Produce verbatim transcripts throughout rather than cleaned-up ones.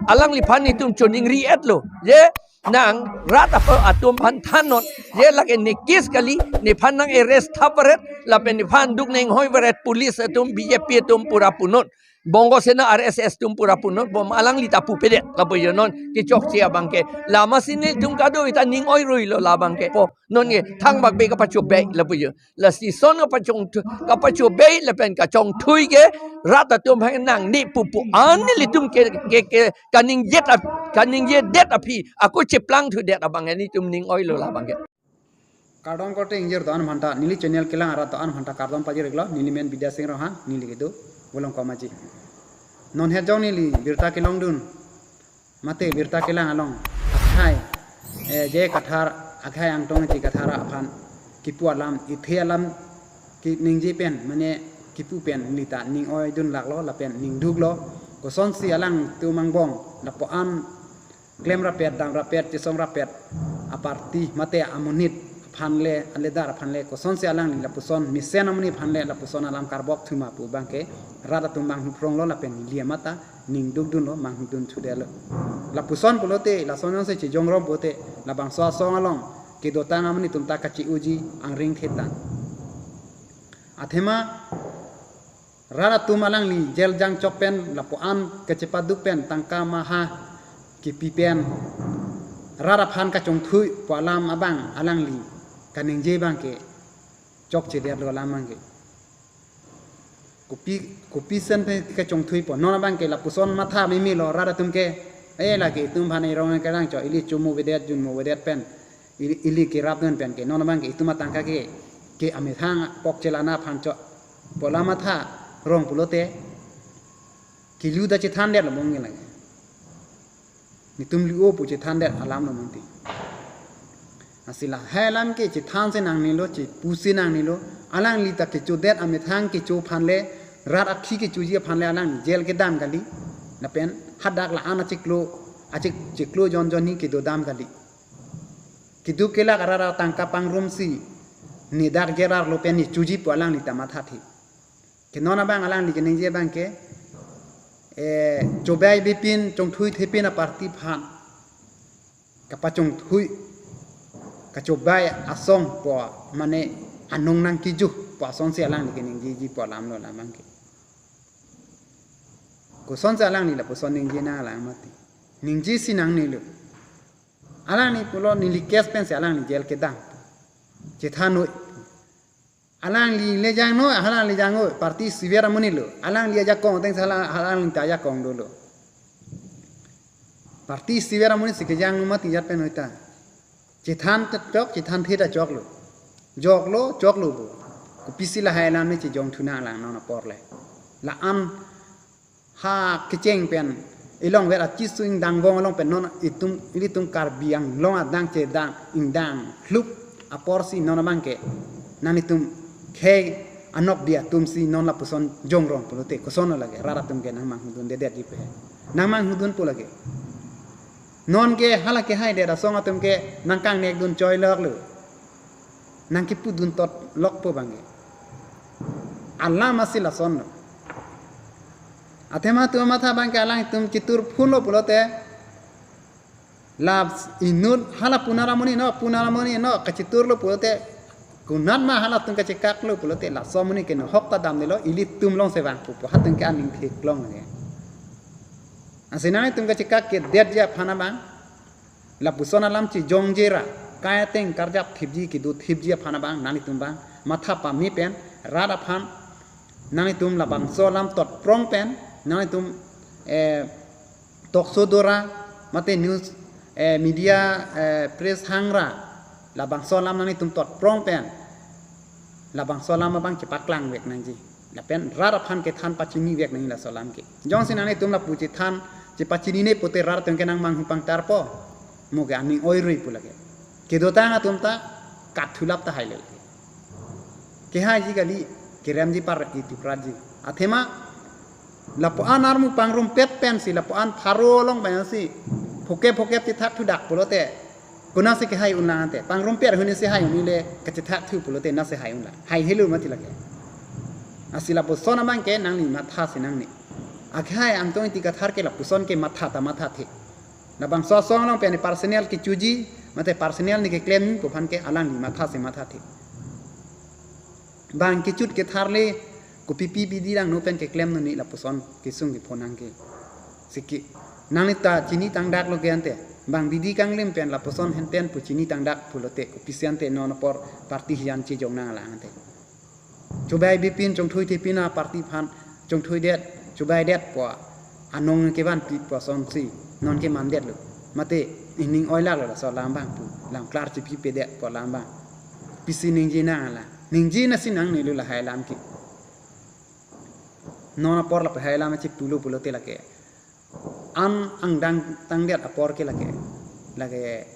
Alangliphan itum choningri-etlo. Je nang rat apa atum aphan thannon. Je lake ne case kali, nephan nang-arrest thap varet, lapen nephan duk nang-hoivaret police atum, B J P atum pura punon. Bongo Sena, R S S atum pura punon, bom alangli ta pupedet, lapu jo non, kechokche abangke. Lama sini tum kado ita ning-oiruilo labangke. Po, non ke, thangbak be kapachobei, lapu jo. Lasi son kapachong thu-, kapachobei lapen kachongthui ke rat atum aphan nangne pupu an nelitum ke, ke, ke kaningjet ap-, kaningjedet aphi ako cheplangthudet abang nelitum ning-oilo labangke. Kardom korte ingjir do-an aphanta, neli channel kelang arat do-an aphanta kardom pajir-iklo, neli men Bidya Sing Ronghang, neli kedo Volongkom Aji. Non het jong neli birta kelongdun mate birta kelang along akhai, eh, J I Kathar, akhai Angtong Ingti Kathar aphan kipu alam, ithe alam keningje pen, mane kipu pen neli ta ning-oidun laklo, lapen ningduklo, kosonsi alangtum angbong lapu-an klem rapet, dam rapet, chesong rapet aparty mate amonit aphan le, a-leader aphan le, kosonsi alangli lapuson mesen amonit aphan le lapuson alam karbok thuma pu abangke rat atum manghuphronglo lapen neli amat ta ningdukdunlo, manghudunthu detlo. Lapuson pulote, lason jongsi chejongrong pulote, labangso asong along kedotang amonit atum ta kache-oji angring thetan. Athema rat atum alangli jail jangchok pen lapu-an kachepaduk pen tangka maha kipi pen rat aphan kachongthui pu alam abang alangli kaningje abangke chokchedetlo alam abangke. Kopi, kopisen pen kachongthuipo. Non abangke lapuson matha memelo rat atum ke. Eh, lake itum aphan erong kerang cho, ili chomovedet, junmovedet pen ili, ili kerapdun pen ke. Non abangke itum atangka ke, ke amethang pokche lana aphan cho, pu alam matha rong pulote, kelu ta chethandetlo bong ke lake. Netum lu-o pu chethandet alamlo mati. Lasi lahai alam ke chethansi nangnelo, chepusi nangnelo. Alangli ta kechodet amethang kecho aphan le, rat athi kechoji aphan le alangli jail kedam kali. Lapen hadak la-an achiklo, achik, chiklo jonjon ni kedodam kali. Keduk kelak arat atangka pangrumsi, ne dak jail arlo pen ne choji pu alangli ta mathathe. Ke non abang alangli keningje abangke, eh, Chobai Bipin Chongthuithepin aparty aphan kapachongthui, kachobai asong pu, mane anung nangkeju pu asonsi alangli keningjeji pu alamlo alam abangke. Kosonsi alangli lapuson ningje nang alam mati. Ningjesi nangnelo. Alangli pulo neli case pensi alangli jail kedam. Chethan noi. Alangli le jang noi, alangli jang noi, party siver amonitlo. Alangli ajakong atengsi alang, alangli ta ajakong dolo. Party siver amonitsi kejang noi mati jat pen noi ta. Chethan ta chok, chethanthe ta choklo. Joklo, choklo bo. Kopisi lahai alam ne chejongthu nang lang non apor le. La-an ha kecheng pen, ilong ver achisu ingdang vong along pen non itum, ilitum Karbi Anglong adang chedang, ingdang hlup aporsi non abangke, nanglitum khei anokbi atumsi non lapuson jongrong pulote, kosonlo lake, rat atum ke nangmanghudundedetji pe. Nangmanghudunpo lake. Non ke hala kehaidet asong atum ke nangkangnekdun choiloklo. Nangkipudun totlokpo abangke. Alam asi lasonlo. Athema tu matha abangke alangtum chitur phunlo pulote. La inut hala punar amonit no, punar amonit no, kachiturlo pulote. Konatma halatum kachekaklo pulote, laso amonit ke nohok ta damdelo, ilitum longse vangpo pu, hatum ke aning theklong lake. Lasi nanglitum kachekak kedetji aphan abang, lapuson alam chejongje ra, kai ateng karjap thipji, kedo thipji aphan abang, nanglitum abang matha pame pen, rat aphan, nanglitum labangso alam totprong pen, nanglitum, eh, talk show dora, mate news, eh, media, eh, press hangra, labangso alam nanglitum totprong pen, labangso alam abang chepaklangvek nangji. Lapen rat aphan kethan pachinivek nangji laso alam ke. Jongsi nanglitum lapu chethan, chepachinine pulote rat atum ke nangmanghu pangtarpo. Mo ke aning oirui pu lake. Kedotang atum ta kathulap tahai le lake. Kehaiji kali, keremji par itu pratji. Athema, lapu-an armu pangrumpet pensi, lapu-an pharo along pensi, phokep phokep chethakthudak pulote. Konatsi kehai unlang ante. Pangrumpet ahut si hai unle, kachethakthu pulote natsi hai unlang. Haihelo mati lake. Lasi lapuson abangke nangli mathasi nangne. Akhai Angtong Ingti Kathar ke lapuson ke matha ta mathathe. Labangso asong along pen personal kechoji, mate personal ne keklem pu aphan ke alangli matha si mathathe. Bang kechut ketharle, kopipi bidi langno pen keklemnon ne lapuson kesung kephonang ke. Siki, nanglita chinitang daklo ke ante. Bang bidi kanglim pen lapuson henten pu chinitang dak pulote, kopisi ante non apor party hian chejong nanglang ante. Chobai bipin chongthui thepin a party aphan chongthui det, chobai det pu anong kevanpi pu asonsi non ke mandetlo. Mate ining oilaklo laso alam abang pu, lam klar chipipedet pu alam abang. Pisi ningje nang ala. Ningje nasi nangnelo lahai alam ke. Non apor lapu hai alam chipulo pulote lake an angdeng tangdet apor ke lake, lake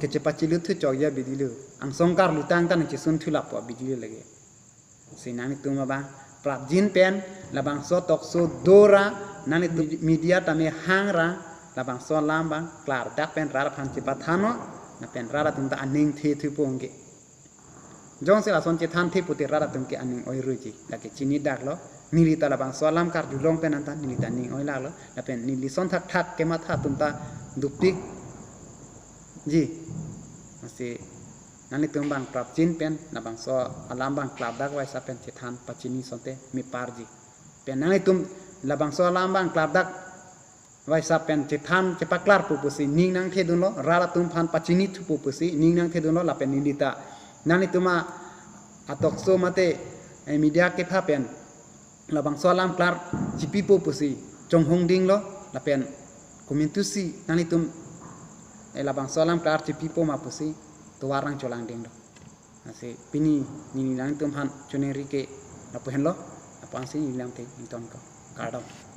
kechepachilut thu chokja bidilo. Angsong karlu tang ta nangchesun thu lapu bidilo lake. Si nanglitum abang prapjin pen labangso talk show dora, nanglitum media tame hangra, labangso alam abang klardak pen rat aphan chepathannon, lapen rat atum ta aning the thupo ong ke. Jongsi lason chethanthe pute rat atum ke aning oiruiji. Lake chinidaklo, nelita labangso alam karjulong pen anta nelita ning oilaklo, lapen neli son thakthak kematha atum ta dukpikji. Masi nanglitum abang prapjin pen labangso alam abang klardak vaisa pen chethan pachini sonte meparji. Pen nanglitum labangso alam abang klardak vaisa pen chethan chepaklarpo pusi ning nangthedunlo, rat atum aphan pachini thupo pusi ning nangthedunlo, lapen nelita nanglitum a-talk show mate, eh, media kepha pen labangso alam klar chipipo pusi chonghongdinglo, lapen komantusi nanglitum, eh, labangso alam klar chipipo ma pusi tovar nangcholangdinglo. Lasi pini neli nanglitum aphan choningri ke lapu henlo, lapu-ansi neli lamthe ingtonkok. Kardom.